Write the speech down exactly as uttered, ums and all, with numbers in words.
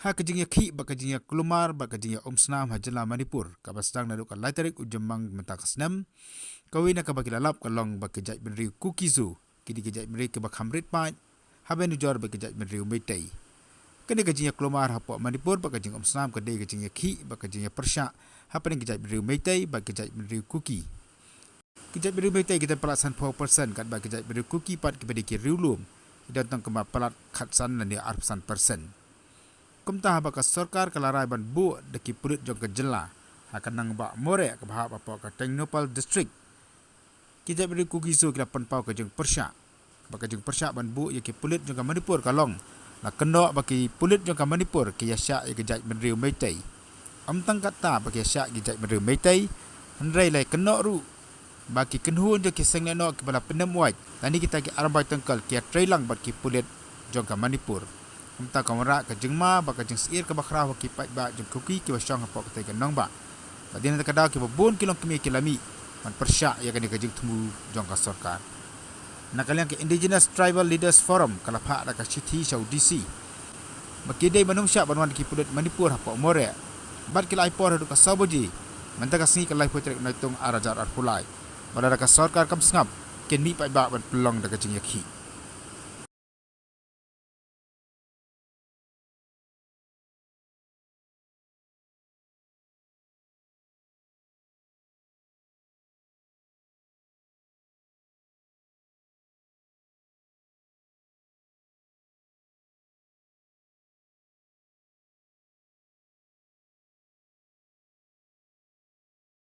Ka jingïakhih bad ka jingïakulmar bad ka jingïaumsnam ha jylla Manipur kaba sdang naduh ka lai tarik u Jymmang mynta ka snem, kawei na kaba ki la lap ka long ba ki jaitbynriew Kuki-Zo ki dei ki jaitbynriew kiba kham rit paid ha ban ujor bad ki jaitbynriew Meitei. Kane ka jingïakulmar hapoh Manipur bad ka jingumsnam ka dei ka jingïakhih bad ka jingïapyrshah hapdeng ki jaitbynriew Meitei bad ki jaitbynriew Kuki. Ki jaitbynriew Meitei ki don palat sanphew percent, katba ki jaitbynriew Kuki pat kiba dei ki riewlum ki don tang kumba palat khatsan lane arphew san percent. Kumta haba ka sorkar ka la rai ban buh da ki pulit jong ka jylla ha ka nongbah Moreh kaba hap hapoh ka Tengnoupal District, ki jaitbynriew Kuki-Zo ki la pynpaw ka jingpyrshah. Ba ka jingpyrshah ban buh ïa ki pulit jong ka Manipur ka long, la kynnoh ba ki pulit jong ka Manipur ki ïashah ïa ki jaitbynriew Meitei. Ym tang katta ba ki ïashah ki jaitbynriew Meitei, hynrei la kynnoh ruh ba ki kynhun jong ki seng lehnoh kiba la pyndem wait lane kita ki armbai tyngkol ki ïatreilang bad ki pulit jong ka Manipur. Kumta ka wanrah ka jingma bad ka jingsyier kaba khraw ha ki paidbah jong Kuki kiba shong hapoh katei ka nongbah. Bad hadien kata ka daw kiba bun ki longkmie ki la mih ban pyrshah ïa kane ka jingthmu jong ka sorkar. Na ka liang ka Indigenous Tribal Leaders Forum ka la phah da ka shithi sha u D C ba ki dei ban ym shah ban wan da ki pulit Manipur hapoh Moreh. Bad ki la ai por haduh ka saw baje mynta ka sngi ka laiphew tarik Naitung ar hajar arphew lai. Bad lada ka sorkar kam sngap, kin mih paidbah ban pynlong da ka jingïakhih.